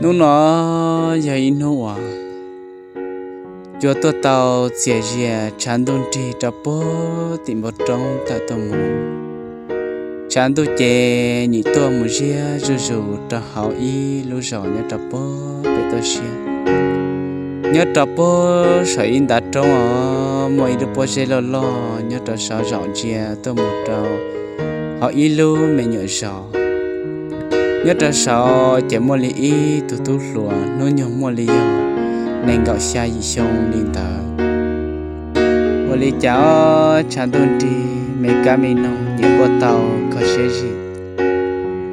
Hnub no yog ib hnub uas cua tuaj tau txias zias, tshav ntuj nrig rau puag tim npoo roob tawm tuaj mus. Tshav ntuj ces nim tuaj mus ziab zuj zus rau hauv ib lub zos nyob rau puag pem toj siab. Nyob rau puag saum ib ntav roob os, muaj ib lub pob zeb loj loj nyob rau saud zaum ntsia tuaj mus rau hauv ib lub me nyuam zos. Nyob rau saud ces muaj li ib tug tub hluas hnub nyoog muaj li yog nees nkaum xya yim xyoo li ntawd. Ua li cas tshav ntuj nrig me kab me noog nyiam npuaj tau kho siab zim.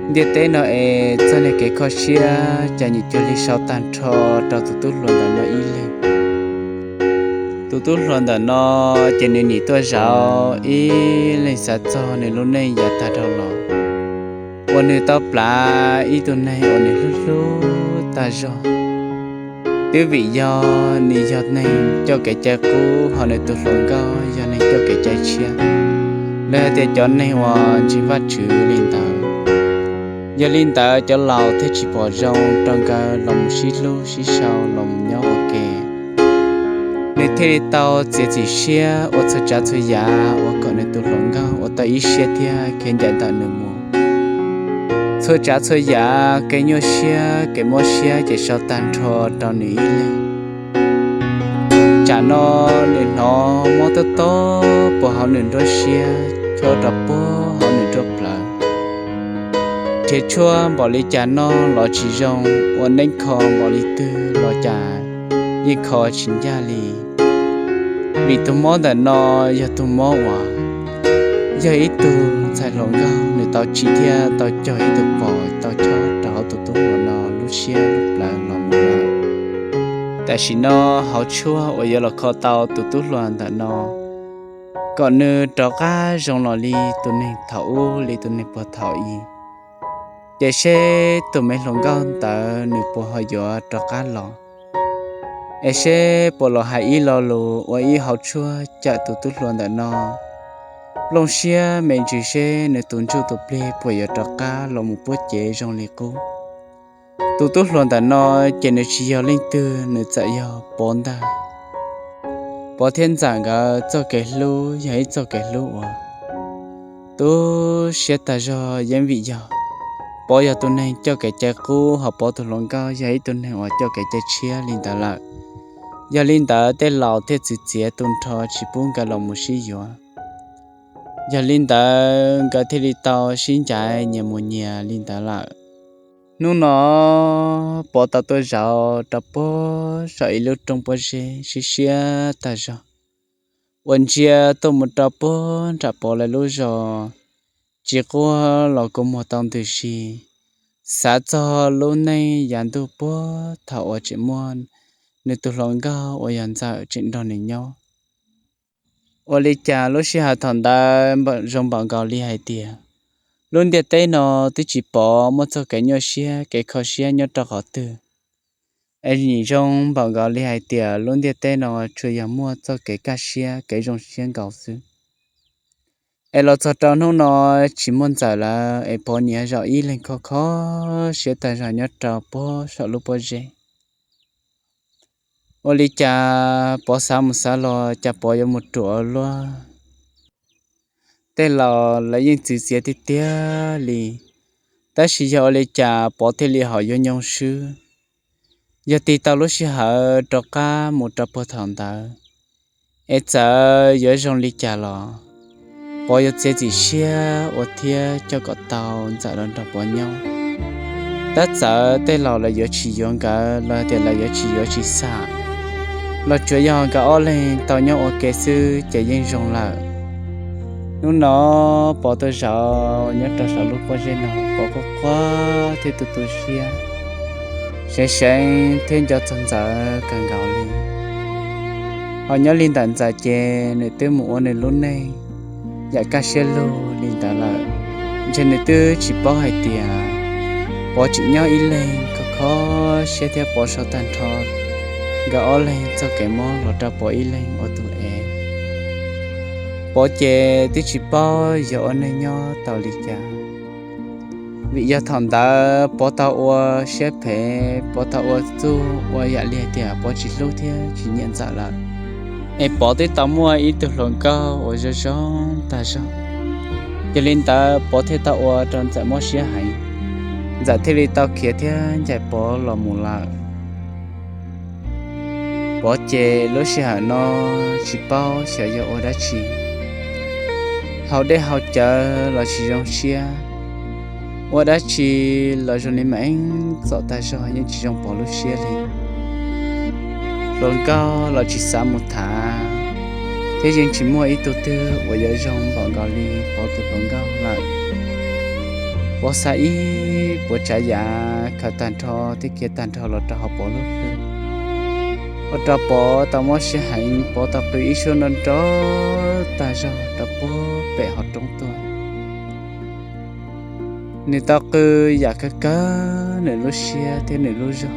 Ntiaj teb no es txoj niag kev kho siab cas nim cuag li sau tag nrho rau tus tub hluas ntawm no ib leeg. Tus tub hluas ntawm no ces nws nim tuaj zaum ib leeg xav txog nws lub neej yav tag dhau los, uas nws tau plam ib tug neeg uas nws hlub hlub tag zog. Twb vim yog nws yog neeg coj kev cai qub, ho nws tus hluas nkauj yog neeg coj kev cai tshiab, los yog tias cov neeg uas ntseeg Vajtswv li ntawd. Yog li ntawd cov laus thiaj tsis pom zoo rau nkawd los mus sib hlub sib sau los mus nyob ua ke. Nws thiaj li tau txiav txim siab ua txhua tsav txhua yam uas kom nws tus hluas nkauj ua tau ib siab thiab khiav ncaim ntawm nws mus. Txhua tsav txhua yam, kev nyuaj siab kev mob siab ces sau tag nrho rau nws ib leeg. Tsam no nws hnov mob tob tob puag hauv nws nruab siab, chob rau puag hauv nws nruab plawv. Nrhiav tshuaj npaum li cas noj los tsis zoo, ua neeb kho npaum li twg los cas yeej kho tsis ncaj li. Vim tus mob ntawm no yog tus mob uas yog ib tug ntxhais hluas nkauj nws tau tsim thiab tau cog ib tug pos tau chob rau hauv tus tub hluas no lub siab lub plawv los mus lawm. Tam sim no hauv tshuaj uas yuav los kho tau tus tub hluas ntawm no kom nws rov qab zoo los li tus neeg thaum ub, li tus neeg puag thaum i, ces seb tus me hluas nkauj ntawd nws puas ho yuav rov qab los, es seb puas los hais ib lo lus ua ib hauv tshuaj cawm tus tub hluas ntawm no plooj siab me ntsis seb nws tus ntsuj tus plig puas yuav rov qab los mus puab cev zoo li qub. Tus tub hluas ntawm no ces nws tsis yog leej twg, nws txawm yog Pov ntag. Pov thiab Ntxawm nkawd txoj kev hlub yog ib txoj kev hlub uas tu siab tag zog, yeej vim yog Pov yog tus neeg coj kev cai qub, ho Pov tus hluas nkauj yog ib tug neeg uas coj kev cai tshiab li ntawd lawm. Yog li ntawd tej laus thiaj txwv txiav tu nrho tsis pub nkawd los mus sib yuav. Yog li ntawd nkawd thiaj li tau sib ncaim nyias mus nyias li ntawd lawm. Hnub no Pov tau tuaj zaum rau puag saum ib lub roob pob zeb siab siab tag zog uas ntsia tuaj mus rau puag nram Pov lawv lub zos, tsis quaj los kua muag tau ntws si, xav txog lub neej yav ntuj puag thaum uas tseem muaj nws tus hluas nkauj uas yog Ntxawm tseem nrog nws nyob. Ua li cas lub sij hawm thaum ntawd zoo npaum nkaus li hais tias lub ntiaj teb no twb tsis pom muaj txoj kev nyuaj siab kev kho siab nyob rau qhov twg, es nim zoo npaum nkaus li hais tias lub ntiaj teb no tsuas yog muaj txoj kev kaj siab kev zoo siab nkaus xwb. Es los txog rau hnub no tsis muaj Ntxawm lawm es Pov niaj zaum ib leeg kho kho siab tag zog nyob rau puag saum lub pob zeb. Ua li cas Pov xav mus xav los cas Pov yuav mus ruam luaj. Tej laus lawv yeej txwv txiav tiag tiag li, tab sis yog ua li cas Pov thiaj li ho yuav nyoo swb. Yog tig tau lub sij hawm rov qab mus rau puag thaum ntawd, es txawm yuav zoo li cas los Pov yuav txiav txim siab ua thiab coj kom tau Ntxawm los nrog Pov nyob. Tab txawm tej laus lawv yuav tsis yuav nkawd los tias lawv yuav tsis yuav tsis xam, los tsuav yog nkawd ob leeg tau nyob ua ke xwb ces yeej zoo lawm. Hnub no Pov tuaj zaum nyob rau saum lub pob zeb no, Pov quaj quaj thiab tu tu siab, seev seev thiab nco txog Ntxawm kawg nkaus li. Ho nyob li ntawm Ntxawm ces nws twb mus ua nws lub neej yam kaj siab lug li ntawd lawm. Ntshe nws twb tsis paub hais tias Pov tseem nyob ib leeg kho kho siab thiab Pov sau tag nrho nkawd ob leeg txoj kev mob los rau Pov ib leeg ua tus ev. Pov ces twb tsis paub yog ua neej nyob tau li cas, vim yog thaum ntawd Pov tau ua siab phem, Pov tau ua txuj ua yam li hais tias Pov tsis hlub thiab tsis nyiam Ntxawm lawm. Es Pov twb tau muaj ib tug hluas nkauj uas zoo zoo tag zog. Yog li ntawd Pov thiaj tau ua rau Ntxawm mob siab heev, Ntxawm thiaj li tau khiav thiab ncaim Pov los mus lawm. Pov ces lub sij hawm no tsis paub xyov yog ua dab tsi, haus dej haus cawv los tsis zoo siab, ua dab tsi los zoo li mas eeb txom tag zog yeej tsis zoo Pov lub siab li. Hluas nkauj los tsis xav mus tham, thiab yeej tsis muaj ib tug twg uas yuav zoo npaum nkaus li Pov tus hluas nkauj lawm. Pov xav ib puas tsav yam khaws tag nrho thiab khiav tag nrho los rau hauv Pov lub hlwb, ua rau Pov tau mob siab heev. Pov tau qw ib suab nrov nrov tag zog rau puag pem hauv roob tuaj. Nws tau qw yam kawg kawg nws lub siab thiab nws lub zog.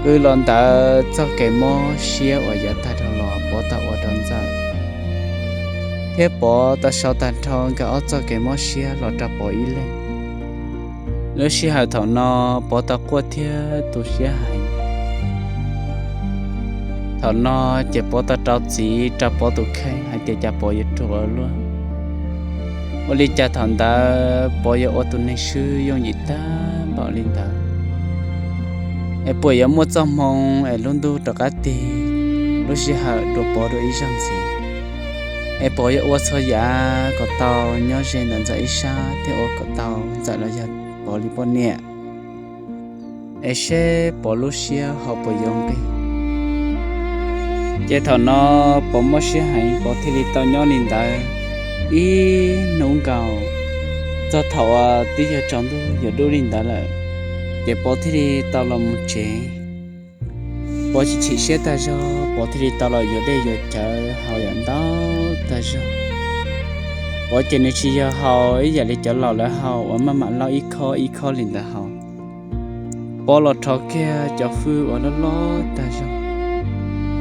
Qw los ntawd txoj kev mob siab uas yav tag dhau los Pov tau ua rau Ntxawm, thiab Pov tau sau tag nrho nkawd ob txoj kev mob siab los rau Pov ib leeg. Lub sij hawm thaum no Pov tau quaj thiab tu siab heev. Thaum no ces Pov tau rau txim rau Pov tus kheej hais tias cas Pov yuav ruam ua luaj. Ua li cas thaum ntawd Pov yuav ua tus neeg swb yooj yim tag npaum li ntawd? Es puas yuav muaj txoj hmoo es lub ntuj rov qab tig lub sij hawm dua Pov dua ib zaug ntxiv? Es Pov yuav ua txhua yam kom tau nyob ze ntawm Ntxawm ib sab thiab ua kom tau Ntxawm los yog Pov li poj niam, es seb Pov lub siab ho puas yuav nqig. Ces thaum no Pov mob siab heev, Pov thiaj li tau nyob li ntawd ib hnub nkaus, txog thaum uas twb yog tsaus ntuj yuav dub li ntawd lawm, ces Pov thiaj li tau los mus tsev. Pov chim chim siab tag zog, Pov thiaj li tau los yuav dej yuav cawv haus yam ntau tag zog. Pov ces nws tsis yog haus ib yam li cov laus lawv haus uas maj mam laub ib khob ib khob li ntawd haus. Pov los rho kiag cov fwj uas loj loj tag zog,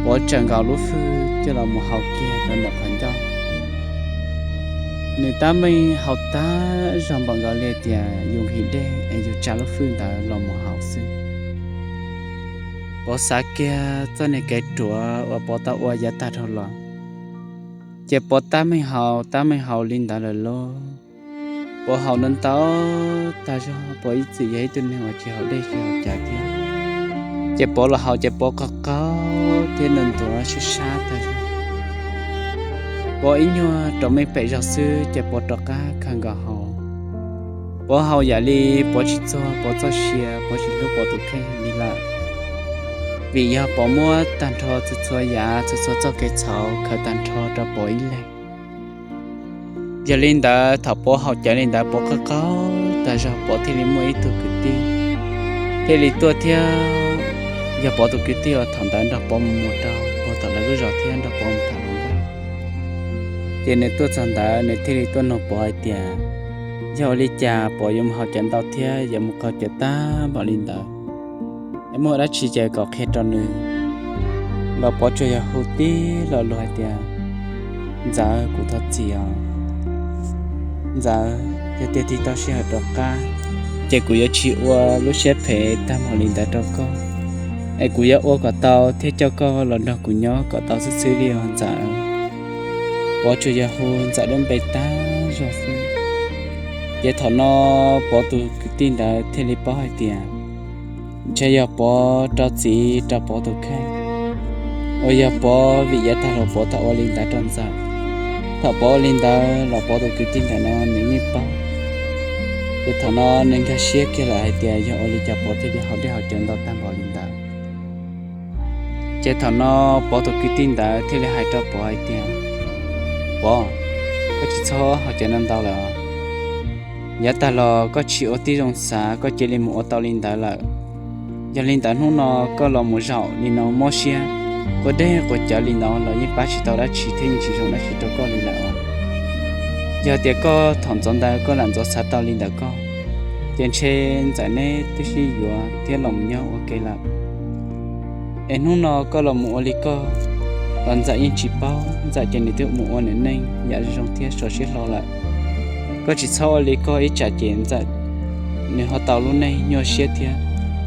Pov tsaws nkaus lub fwj coj los mus haus kiag rau ntawm qhov ncauj. Nws tab meeg haus tag zog npaum nkaus li tias yus nqhis dej es yus tsa lub fwj ntawd los mus haus xwb. Pov xav kiag txoj niag kev ruam uas Pov tau ua yav tag dhau los, ces Pov tab meeg haus tab meeg haus li ntawd lawm lauj. Pov haus ntau ntau tag zog, Pov ib txwm yog ib tug neeg uas tsis haus dej tsis haus cawv thiab, ces Pov los haus ces Pov qaug qaug thiab ntuav ntuav sab sab tag zog. Pov ib nyuag rau meej pem zog xwb ces Pov rov qab khaws nkaus haus. Pov haus yam li Pov tsis txuag Pov txoj sia, Pov tsis hlub Pov tus kheej li lawm, vim yog Pov muab tag nrho txhua txhua yam txhua txhua txoj kev txhaum khaws tag nrho rau Pov ib leeg. Yog li ntawd thaum Pov haus cawv li ntawd Pov qaug qaug tag zog Pov thiaj li muaj ib tug kwv tij thiaj li tuaj thiab yog Pov tus kwv tij uas thaum ntawd nrog Pov mus mus rau puag tom lawv lub zos thiab nrog Pov mus tham hluas nkauj. Ces nws tuaj txog ntawd nws thiaj li tuaj nug Pov hais tias, yog ua li cas Pov yuav mus haus cawv ntau thiab yuav mus qaug cawv tag npaum li ntawd? Es muaj dab tsi ces kom qhia rau nws. Los Pov tsuas yog hu tib lo lus hais tias, Ntxawm, kuv thov txim os. Ntxawm, yog tiag tig tau sij hawm rov qab, ces kuv yuav tsis ua lub siab phem tag npaum li ntawd rau koj, es kuv yuav ua kom tau thiab coj koj los nrog kuv nyob kom tau xwb xwb li os Ntxawm. Pov tsuas yog hu Ntxawm lub npe tag zog xwb. Ces thaum no Pov tus kwv tij ntawd thiaj li paub hais tias ntshe yog Pov rau txim rau Pov tus kheej, uas yog Pov vim yav tag los Pov tau ua li ntawd rau Ntxawm. Thaum Pov ua li ntawd los Pov tus kwv tij ntawm no nws yeej paub. Ces thaum no nws nkag siab kiag lawm hais tias yog ua li cas Pov thiaj li haus dej haus cawv ntau tag npaum li ntawd. Ces thaum no Pov tus kwv tij ntawd thiaj li hais rau Pov hais tias, Pov, koj tsis txhob haus cawv no ntau lawm os. Yav tag los koj tsis ua tib zoo xav koj cia li mus ua tau li ntawd lawm. Yog li ntawd hnub no koj los mus zaum li no mob siab, quav dej quav cawv li no los yeej pab tsis tau dab tsi thiab yeej tsis zoo dab tsi rau koj li lawm os. Yog tias koj thaum ntxov ntawd koj lam ntxov xav tau li ntawd koj, ces ntshe Ntxawm neb twb sib yuav thiab los mus nyob ua ke lawm. Es hnub no koj los mus ua li koj, los Ntxawm yeej tsis paub, Ntxawm ces nws twb mus ua nws neej yam zoo thiab so siab hlo lawm. Koj tsis txhob ua li koj, ib tsam ces Ntxawm nws ho tau lub neej nyuaj siab thiab,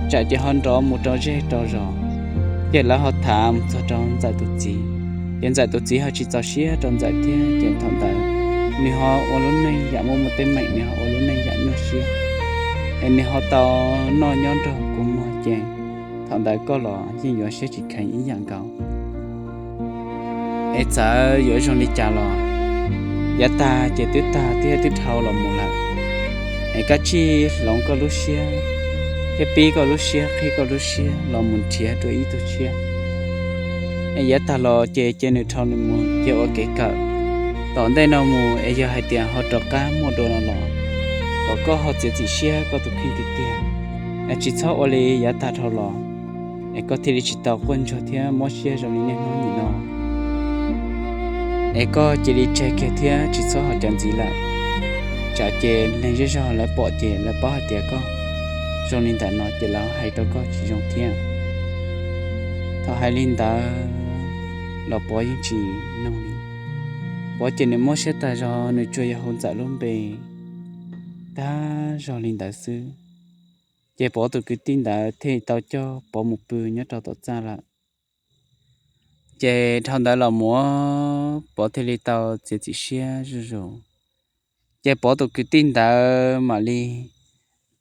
tsam ces ho nrov mus rau zej rau zos, ces lawv ho tham mus txog rau Ntxawm tus txiv, ces Ntxawm tus txiv ho tsis txaus siab rau Ntxawm thiab, ces thaum ntawd nws ho ua lub neej yam muaj muaj teeb meem, nws ho ua lub neej yam nyuaj siab, es nws ho tau noj nyob nrog kua muag, ces thaum ntawd koj los yeej yuav siab tsis kheev ib yam nkaus. Es txawm yuav zoo li cas los, yav tag ces twb tag thiab twb dhau los mus lawm. Es koj tsij hloov koj lub siab thiab pib koj lub siab, qhib koj lub siab los mus nrhiav dua ib tug tshiab. Es yav tag los ces cia nws dhau nws mus, cia ua kev kawm. Tom ntej no mus es yog hais tias ho rov qab muaj dua no los, kom koj ho txiav txim siab koj tus kheej tiag tiag, es tsis txhob ua li yav tag dhau los, es koj thiaj li tsis tau quaj ntsuag thiab mob siab zoo li niaj hnub nim no. Es koj cia li tseg kiag thiab tsis txhob ho cov ntxiv lawm, tsam ces neeg zej zog lawv pom ces lawv paub hais tias koj zoo li ntawm no ces lawv hais rau koj tsis zoo thiab. Thaum hais li ntawd los Pov yeej tsis mloog li. Pov ces nws mob siab tag zog, nws tsuas yog hu Ntxawm lub npe tag zog li ntawd xwb. Ces Pov tus kwv tij ntawd thiaj li tau coj Pov mus pw nyob rau tom txaj lawm. Ces dhau ntawd los mus Pov thiaj li tau txiav txim siab zuj zus. Ces Pov tus kwv tij ntawd mam li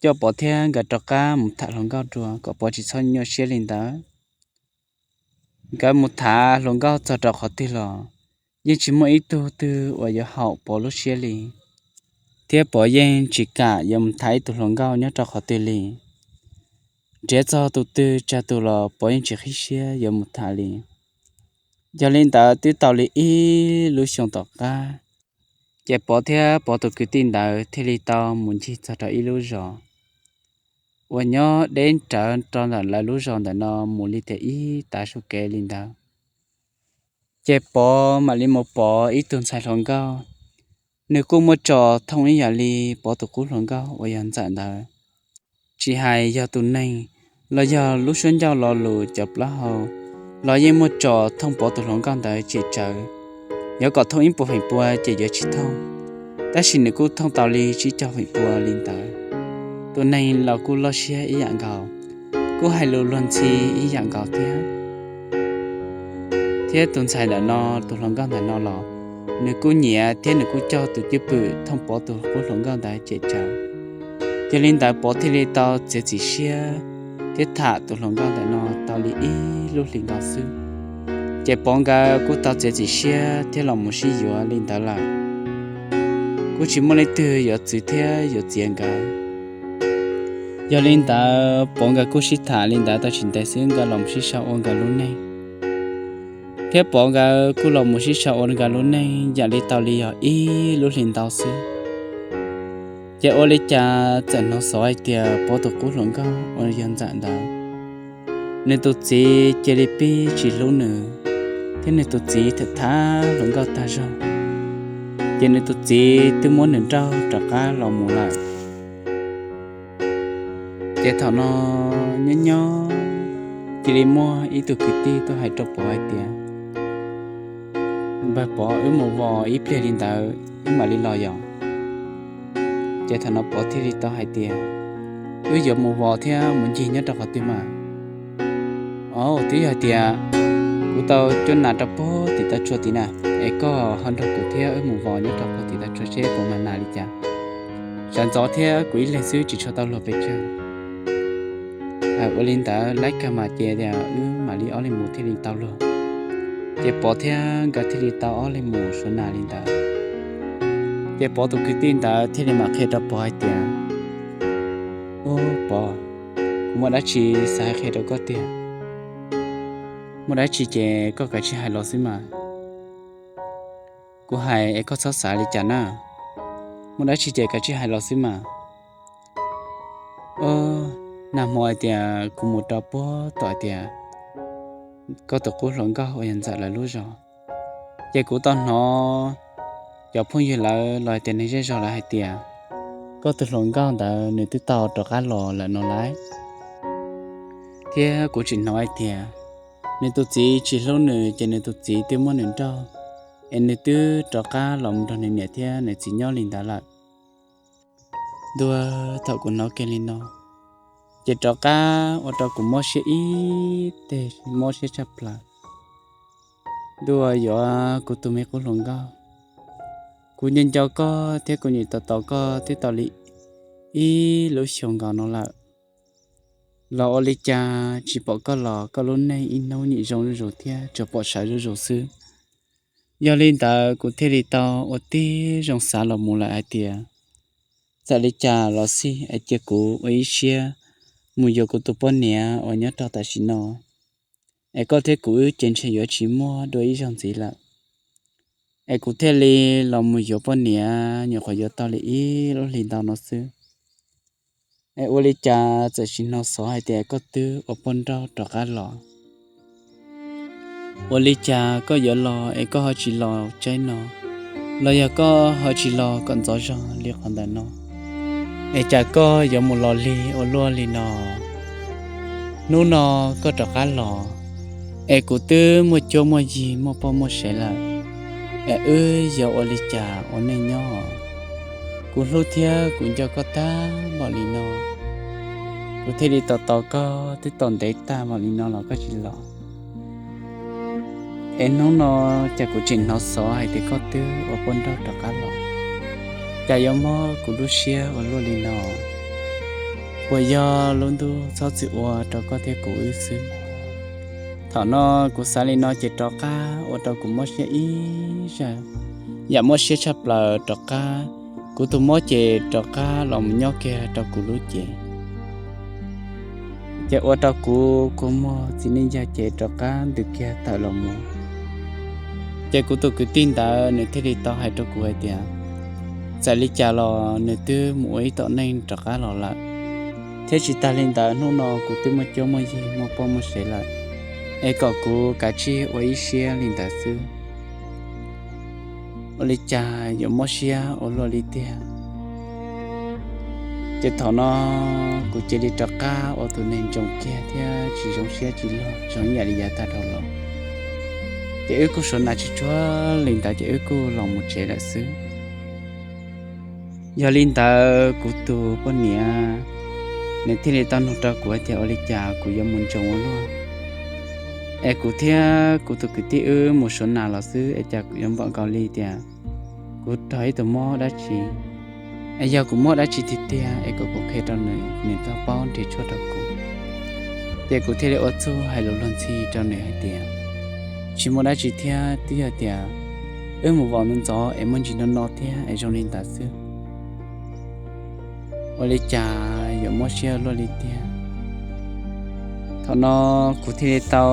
coj Pov thiab nkawd rov qab mus tham hluas nkauj dua kom Pov tsis txhob nyuaj siab li ntawd. Nkawd mus tham hluas nkauj txog rau qhov twg los yeej tsis muaj ib tug twg uas yuav haum Pov lub siab li, thiab Pov yeej tsis kam yuav mus tham ib tug hluas nkauj nyob rau qhov twg li. Nrhiav txog tus twg tsawg tus los Pov yeej tsis qhib siab yuav mus tham li. Yog li ntawd twb tau li ib lub xyoo tom qab, ces Pov thiab Pov tus kwv tij ntawd thiaj li tau mus ncig txog rau ib lub zos, uas nyob deb rawv rau ntawm lawv lub zos ntawm no mus li tias ib tav su kev li ntawd. Ces Pov mam li mus pom ib tug ntxhais hluas nkauj, nws kuj muaj tsos thooj ib yam li Pov tus qub hluas nkauj uas yog Ntxawm ntawd. Tsis hais yog tus neeg los yog lub suab ncauj lo lus cov plaub hau los yeej muaj tsos thooj Pov tus hluas nkauj ntawd cem tsawv. Yuav kom thooj ib puas feem pua ces yuav tsis thooj, tab sis nws kuj thooj tau li tsib caug feem pua li ntawd. Tus neeg los kuj loj siab ib yam nkaus, kuj hais lus luag ntxhi ib yam nkaus thiab. Thiab tus ntxhais ntawm no, tus hluas nkauj ntawm no los nws kuj nyiam thiab nws kuj coj tus cwj pwm thooj Pov tus qub hluas nkauj ntawd cem tsawv. Yog li ntawd Pov thiaj li tau txiav txim siab thiab tham tus hluas nkauj ntawm no tau li ib lub hlis nkaus xwb, ces Pov nkawd kuj tau txiav txim siab thiab los mus sib yuav li ntawd lawm. Kuj tsis muaj leej twg yuav txwv thiab yuav txiav nkawd. Yog li ntawd Pov nkawd kuj sib tham li ntawd tau tsis ntev xwb nkawd los mus sib sau ua nkawd lub neej. Thiab Pov nkawd kuj los mus sib sau ua nkawd lub neej yam li tau li yog ib lub hlis ntau xwb. Ces ua li cas txawm hnov xov hais tias Pov tus qub hluas nkauj uas yog Ntxawm ntawd, nws tus txiv cia li pib tsis hlub nws, thiab nws tus txiv tham tham hluas nkauj tag zog, ces nws tus txiv twb muab nws nrauj rov qab los mus lawm. Ces thaum no nyob nyob cia li muaj ib tug kwv tij tuaj hais rau Pov hais tias, Npawg Pov, wb mus vos ib pliag li ntawd wb mam li los yom. Ces thaum no Pov thiaj li tau hais tias, Wb yuav mus vos thiab mus ncig nyob rau qhov twg mas? Au, twb yog hais tias kuv tau cuab nas rau puag tim tav tsua tid na, es koj ho nrog kuv thiab wb mus vos nyob rau puag tim tav tsua seb puas mag nas li cas. Sawv ntxov thiab kuv ib leeg xwb tsis tshua tau luag pes tsawg. Ua li ntawd laib kawg mas ces tias wb mam li ob leeg mus thiaj li tau luag. Ces Pov thiab nkawd thiaj li tau ob leeg mus suav nas li ntawd. Ces Pov tus kwv tij ntawd thiaj li mam qhia rau Pov hais tias, Ub Pov, kuv muaj dab tsi xav hais qhia rau koj tiag. Muaj dab tsi ces koj kav tsij hais los xwb mas. Kuv hais es koj txhob xav li cas na. Muaj dab tsi ces kav tsij hais los xwb mas. Nag hmo hais tias kuv mus rau puag tom hais tias koj tus qub hluas nkauj uas yog Ntxawm lawv lub zos, ces kuv tau hnov cov phooj ywg lawv los hais tias neeg zej zog lawv hais tias koj tus hluas nkauj ntawd nws twb tau rov qab los lawm no lauj. Thiab kuv tseem hnov hais tias nws tus txiv tsis hlub nws ces nws tus txiv twb muab nws nrauj, es nws twb rov qab los mus nrog nws niam thiab nws txiv nyob li ntawd lawm. Ntuj, thaum kuv hnov kiag li no ces rov qab ua rau kuv mob siab ib teg, mob siab tshaj plaws. Ntuj, yuav kuv tus me qub hluas nkauj, kuv nco nco koj thiab kuv nyiam tos tos koj twb tau li ib lub xyoo nkaus no lawm, los ua li cas tsis pom koj los, koj lub neej ib hnub nyim zoo zuj zus thiab tsuas pom sawv zuj zus xwb. Yog li ntawd kuv thiaj li tau ua tib zoo xav los mus lawm hais tias txawm li cas los xij es cia kuv ua ib siab mus yuav kuv tus poj niam uas nyob rau tam sim no, es koj thiab kuv wb ces ntshe yuav tsis muaj dua ib zaug ntxiv lawm. Es kuv thiaj li los mus yuav poj niam nyuam qhuav yuav tau li ib lub hlis ntau no xwb. Es ua li cas txawm sim hnov xov hais tias koj twb ua poj nrauj rov qab los? Ua li cas koj yuav los es koj ho tsis los tsaib no, los yog koj ho tsis los kom ntxov zog li qhov ntawm no, es cas koj yuav mus los lig ua luaj li no? Hnub no koj rov qab los, es kuv twb muaj cuab muaj yig muaj poj muaj sev lawm, es wb yuav ua li cas ua neej nyob? Kuv hlub thiab kuv nco koj tag npaum li no, kuv thiaj li tos tos koj twb tau ntev tag npaum li no los koj tsis los. Es hnub no cas kuv tseem hnov xov hais tias koj twb ua poj nrauj rov qab los, cas yuav mob kuv lub siab ua luaj li no? Puas yog lub ntuj txhob txwm ua rau koj thiab kuv wb xwb? Thaum no kuv xav li no ces rov qab ua rau kuv mob siab ib zaug, yam mob siab tshaj plaws rov qab. Kuv tus mob ces rov qab los mus nyob kiag rau kuv lub cev, ces ua rau kuv kua muag txiv neej yawg ces rov qab ntws kiag tawm los mus. Ces kuv tus kwv tij ntawd nws thiaj li tau hais rau kuv hais tias txawm li cas los nws twb mus ua ib tom neej rov qab los lawm, thiab tsis tas li ntawd hnub no kuv twb muaj cuab muaj yig muaj poj muaj sev lawm, es kom kuv kav tsij ua ib siab li ntawd xwb. Ua li cas yuav mob siab ua luaj li tiag. Ces thaum no kuv cia li rov qab ua tus neeg ntsoov kiag thiab tsis zoo siab tsis luag zoo ib yam li yav tag dhau los. Ces wb kuj suav nas tsis tsuag li ntawd ces wb kuj los mus tsev lawm xwb. Yog li ntawd kuv tus poj niam nws thiaj li tau nug rau kuv hais tias ua li cas kuv yuav mus ntsoov ua luaj, es kuv thiab kuv tus kwv tij wb mus suav nas los xwb es cas kuv yuav npaum nkaus li tias kuv raug ib tug mob dab tsi, es yog kuv mob dab tsi tiag tiag es kom kuv qhia rau nws, nws thiaj paub nrhiav tshuaj rau kuv. Ces kuv thiaj li ua txuj hais lus luag ntxhi rau nws hais tias tsis muaj dab tsi thiab, twb yog tias wb mus vaus ntxov ntxov es muaj ntsis no no thiab es zoo li ntawd xwb. Ua li cas yuav mob siab luaj li tiag. Thaum no kuv thiaj li tau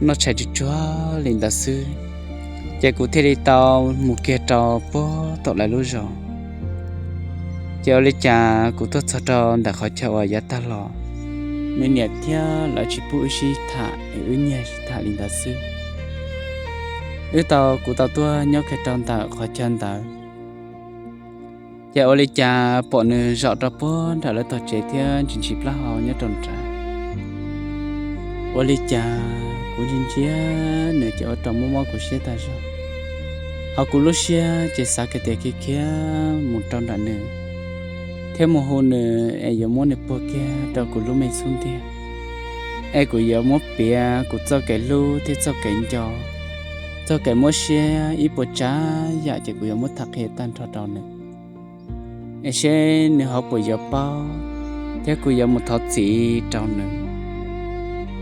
noj tshais tsuag tsuag li ntawd xwb, ces kuv thiaj li tau mus kiag rau puag tom lawv lub zos. Ces ua li cas kuv tuaj txog rau ntawm qhov chaw uas yav tag los nws niam thiab lawv tsis pub wb sib tham es wb nyiag sib tham li ntawd xwb. Wb tau, kuv tau tuaj nyob kiag rau ntawm qhov chaw ntawd, ces ua li cas pom nws zaum rau puag nram lawv tog tsev thiab ntsis ntsis plaub hau nyob rau nrad. Ua li cas kuv ntsia ntsia nws ces ua rau mob mob kuv siab tag zog, ho kuv lub siab ces xav kiag tias khiav khiav mus rau nram nws thiab mus hu nws es yuav muab nws puag kiag rau kuv lub me xub ntiag, es kuv yuav muab piav kuv txoj kev hlub thiab txoj kev nco, txoj kev mob siab ib puas tsav yam ces kuv yuav muab tham qhia tag nrho rau nws, es seb nws ho puas yuav paub, thiab kuv yuav mus thov txim rau nws.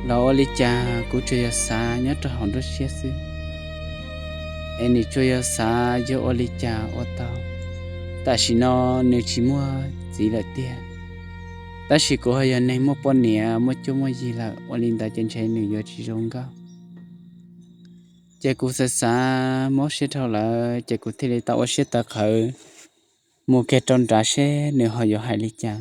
Los ua li cas kuv tsuas yog xav nyob rau hauv nruab siab xwb, es nws tsuas yog xav yuav ua li cas ua tau. Tam sim no nws tsis muaj txiv lawm tiag, tab sis kuv ho yog neeg muaj poj niam muaj cuab muaj yig lawm, ua li ntawd ces ntshe nws yuav tsis zoo nkauj. Ces kuv xav xav mob siab dhau lawm ces kuv thiaj li tau ua siab tawv qhawv mus kiag rau nrad seb nws ho yuav hais li cas.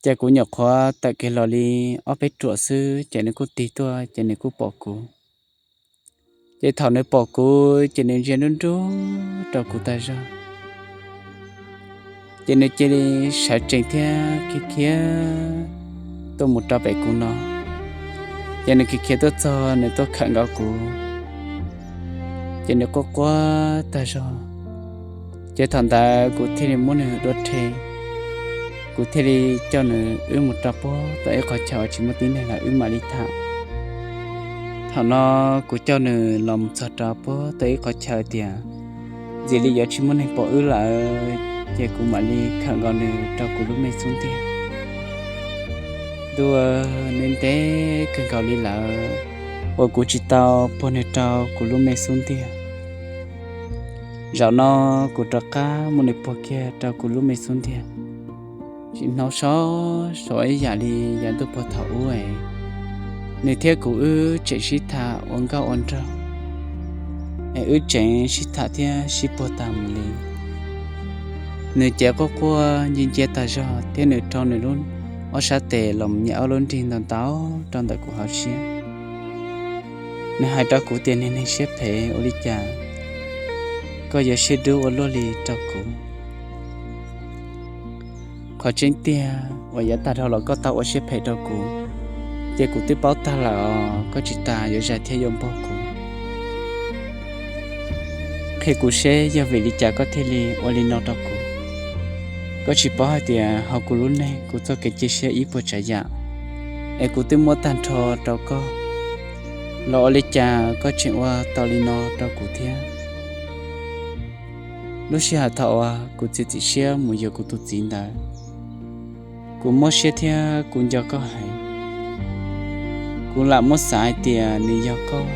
Ces kuv nyuam qhuav tawm kiag los li ob peb ruam xwb ces nws kuj tig tuaj ces nws kuj pom kuv. Ces thaum nws pom kuv ces nws ntsia nruab nruab rau kuv tag zog, ces nws cia li sawv tsees thiab khiav khiav tuaj mus rau pem kuv no. Ces nws khiav khiav tuaj txog, nws tuaj khawm nkaus kuv, ces nws quaj quaj tag zog. Ces thaum ntawd kuv thiaj li muab nws dua rhe, kuv thiaj li coj nws wb mus rau puag tom ib qhov chaw uas tsis muaj tib neeg lawm wb mam li tham. Thaum no kuv coj nws los mus txog rau puag tom ib qhov chaw tias ntxim li yuav tsis muaj neeg pom wb lawm, ces kuv mam li khawm nkaus nws rau kuv lub me xub ntiag. Ntuj, nws ntev kawg nkaus li lawm uas kuv tsis tau puag nws rau kuv lub me xub ntiag. Zaum no kuv rov qab muab nws puag kiag rau kuv lub me xub ntiag. Tsis hnov sov sov ib yam li yav ntuj puag thaum ub es nws thiab kuv wb tseem sib tham ua nkauj ua nraug, es wb tseem sib tham thiab sib puag tas mus li. Nws cev quaj quaj ncia ncia tas zog thiab nws rho nws lub ob sab tes los mus nyem ob lub nrig ntau ntau rau ntawm kuv hauv siab. Nws hais rau kuv tias, niag neeg siab phem, ua li cas koj yuav siab dub ua luaj li rau kuv? Qhov tseeb tiag uas yav tag dhau los koj tau ua siab phem rau kuv, ces kuv twb paub tag lawm os, koj tsis tas yuav zais thiab yuav npog kuv. Qhia kuv seb yog vim li cas koj thiaj li ua li no rau kuv. Koj tsis paub hais tias hauv kuv lub neej kuv txoj kev cia siab ib puas tsav yam es kuv twb muab tag nrho rau koj, los ua li cas koj tseem ua tau li no rau kuv thiab? Lub sij hawm thaum uas kuv txiav txim siab mus yuav kuv tus txiv ntawd, kuv mob siab thiab kuv nco koj heev. Kuv lam muab xav hais tias nws yog koj,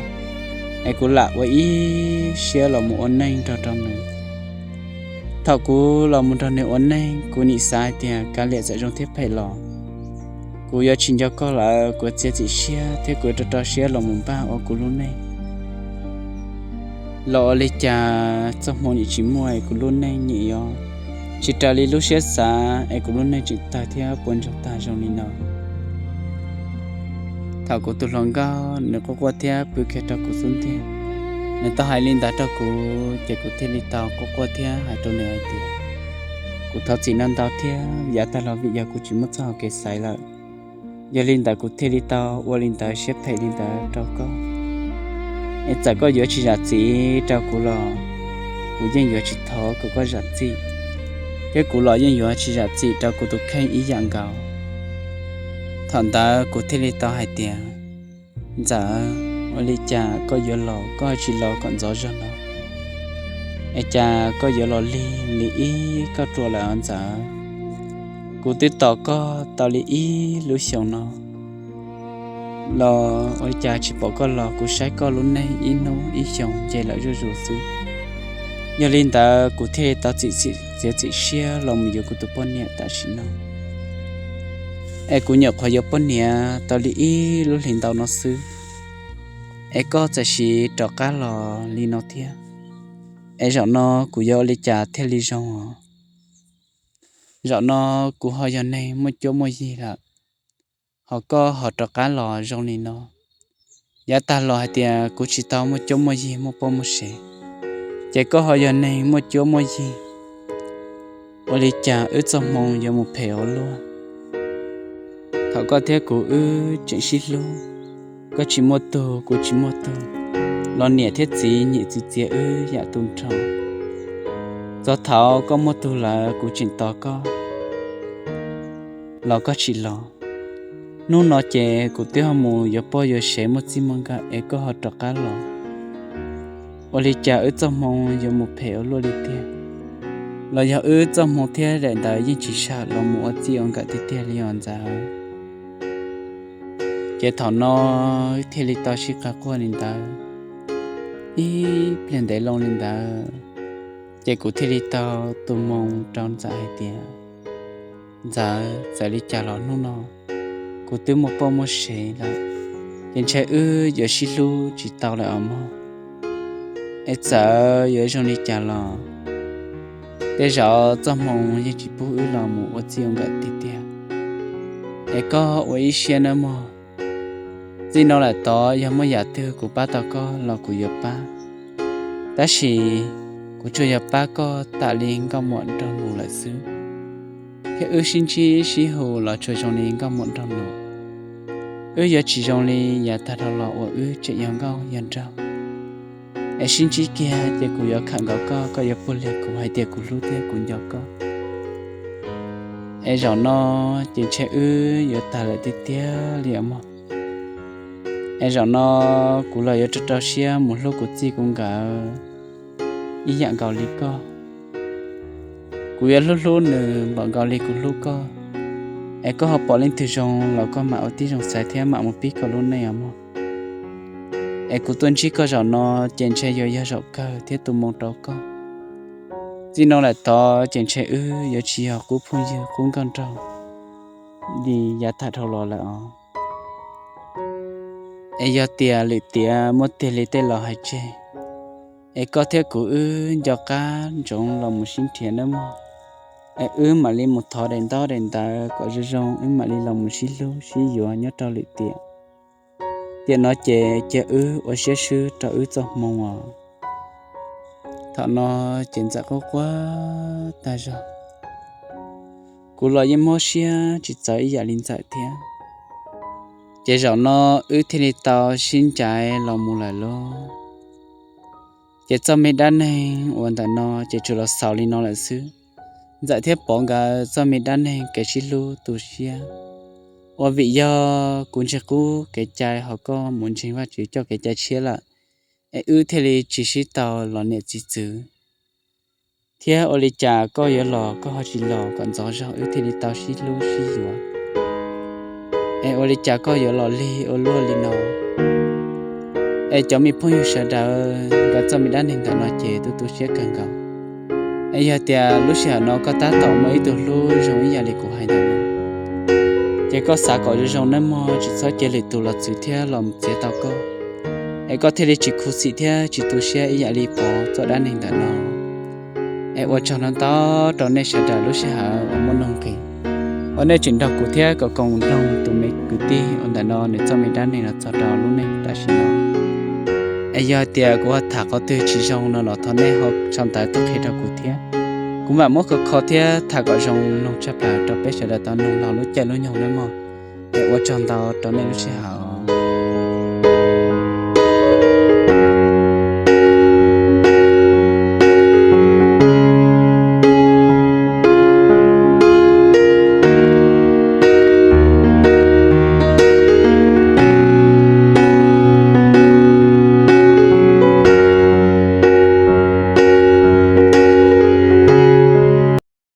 es kuv lam ua ib siab los mus ua neej nrog rau nws. Thaum kuv los mus nrog nws ua neej, kuv nim xav hais tias kav liam txawm zoo thiab phem los kuv yuav tsis nco koj lawm, kuv txiav txim siab thiab kuv rau rau siab los mus npaj ua kuv lub neej. Los ua li cas txoj hmoo nim tsis muaj es kuv lub neej nim yuav tsis raws li lub siab xav es kuv lub neej tseem tawg thiab puas ntsoog tag zoo li no. Thaum kuv tus hluas nkauj nws quaj quaj thiab pw kiag rau kuv xub ntiag, nws tau hais li ntawd rau kuv ces kuv thiaj li tau quaj quaj thiab hais rau nws hais tias, kuv thov txim no ntau thiab yav tag los vim yog kuv tsis muaj txoj hau kev xaiv lawm. Yog li ntawd kuv thiaj li tau ua li ntawd siab phem li ntawd rau koj. Es txawm koj yuav tsis zam txim rau kuv los kuv yeej yuav tsis thov kom koj zam txim, thiab kuv los yeej yuav tsis zam txim rau kuv tus kheej ib yam nkaus. Thaum ntawd kuv thiaj li tau hais tias, Ntxawm, ua li cas koj yuav los koj ho tsis los kom ntxov zog no? Es cas koj yuav los lig li ib kauj ruam lawm os Ntxawm? Kuv twb tos koj tau li ib lub xyoos no los ua li cas tsis pom koj los, kuv saib koj lub neej ib hnub ib xyoos nce lawm zuj zus xwb. Yog li ntawd kuv thiaj li tau txim, txiav txim siab los mus yuav kuv tus poj niam tam sim no. Es kuv nyuam qhuav yuav poj niam tau li ib lub hlis ntau no xwb, es koj txawm sim rov qab los li no thiab. Es zaum no kuv yuav ua li cas thiaj li zoo os? Zaum no kuv ho yog neeg muaj cuab muaj yig lawm, ho koj ho rov qab los zoo li no. Yav tag los hais tias kuv tsis tau muaj cuab muaj yig muaj poj muaj sev, ces koj ho yog neeg muaj cuab muaj yig, ua li cas wb txoj hmoo yuav mus phem ua luaj? Thaum koj thiab kuv wb tseem sib hlub, koj tsis muaj tug kuv tsis muaj tug, los niam thiab txiv nyiam txwv txiav wb yam tu nrho. Txog thaum koj muaj tug lawm kuv tseem tos koj los koj tsis los. Hnub no ces kuv twb ho mus yuav poj yuav sev muaj txij muaj nkawm es koj ho rov qab los. Ua li cas wb txoj hmoo yuav mus phem ua luaj li tiag? Los yog wb txoj hmoo thiab daim ntawv yeej tsis sam los mus ua txij ua nkawm tiag tiag li os Ntxawm? Ces thaum no thiaj li tau sib qawm quaj li ntawd ib pliag ntev loo li ntawd, ces kuv thiaj li tau tu moo rau Ntxawm hais tias, Ntxawm, txawm li cas los hnub no kuv twb muaj poj muaj sev lawm, ces ntshai wb yuav sib hlub tsis tau lawm os mog. Es txawm yuav zoo li cas los tej zaum txoj hmoo yeej tsis pub wb los mus ua txij ua nkawm tiag tiag. Es koj ua ib siab nawb mog, Txij no lawm tod yog muaj yam twg kuv pab tau koj los kuv yuav pab, tab sis kuv tsuas yog pab koj tam li nkauj muam nraug nus lawm xwb, thiab wb sib ntsib sib hu los tsuas zoo li nkauj muam nraug nus. Wb yuav tsis zoo li yav tag dhau los uas wb tseem yog nkauj yog nraug. Es sib ntsib kiag ces kuv yuav khawm nkaus koj, koj yuav puag liag kuv hais tias kuv hlub thiab kuv nco koj. Es zaum no ces ntshe wb yuav tag lawm tiag tiag li os mog. Es zaum no kuv los yuav rau rau siab mus hlub kuv txij kuv nkawm ib yam nkaus li koj. Kuv yuav hlub hlub nws npaum nkaus li kuv hlub koj. Es koj ho pom leej twg zoo los koj mam ua tib zoo xaiv thiab mam mus pib koj lub neej os mog. Es kuv tuaj ntsib koj zaum no ces ntshe yuav yog zaum kawg thiab tu moo rau koj. Txij no lawm tod ces ntshe wb yuav tsis yog qub phooj ywg qub nkauj nraug li yav tag dhau los lawm os. Es yog tias lwm tiam muaj tiag li tej laus hais tseg, es koj thiab kuv wb nco qab ntsoov los mus sib nrhiav nawb mog. Es wb mam li mus thov daim ntaub daim ntawv kom zoo zoo, wb mam li los mus sib hlub sib yuav nyob rau lwm tiam. Tiam no ces cia wb ua siab swb rau wb txoj hmoo os. Thaum no ces Ntxawm quaj quaj tag zog. Kuv los yeej mob siab tsis txawv ib yam li Ntxawm thiab. Ces zaum no wb thiaj li tau sib ncaim los mus lawm lauj. Ces txoj me dab neeg uas ntawm no ces tsuas los xaus li no lawm xwb. Ntxawm thiab Pov nkawd txoj me dab neeg kev sib hlub tu siab, ua vim yog kuv ntseeg qub kev cai ho koj mus ntseeg Vajtswv coj kev cai tshiab lawm, es wb thiaj li tsis sib tau los niam txiv txwv. Thiab ua li cas koj yuav los koj ho tsis los kom ntxov zog wb thiaj li tau sib hlub sib yuav. Es ua li cas koj yuav los lig ua luaj li no? Es cov me phooj ywg sawv daws, nkawd txoj me dab neeg ntawm no ces tu tu siab kawg nkaus. Es yog tias lub sij hawm no koj tab tom muaj ib tug hlub zoo ib yam li kuv hais ntawm no, ces koj xav kom zoo zoo nawb mog, tsis txhob cia lwm tus los txwv thiab los txiav tau koj, es koj thiaj li tsis khuv xim thiab tsis tu siab ib yam li Pov txoj dab neeg ntawm no. Es ua tsaug ntau ntau rau nej sawv daws lub sij hawm uas muaj nuj nqis uas nej tseem nrog kuv thiab kom koom mloog tus me kwv tij uas ntawm no nws txoj me dab neeg los txog rau lub neej tam sim no. Es yog tias kuv ho tham qhov twg tsis zoo no los thov nej ho sau ntawv tuaj qhia rau kuv thiab. Kuv mam muab kho kho thiab tham kom zoo mloog tshaj plaws rau peb sawv daws tau mloog laug lub caij lub nyoog nawb mog. Es ua tsaug ntau rau nej lub sij hawm.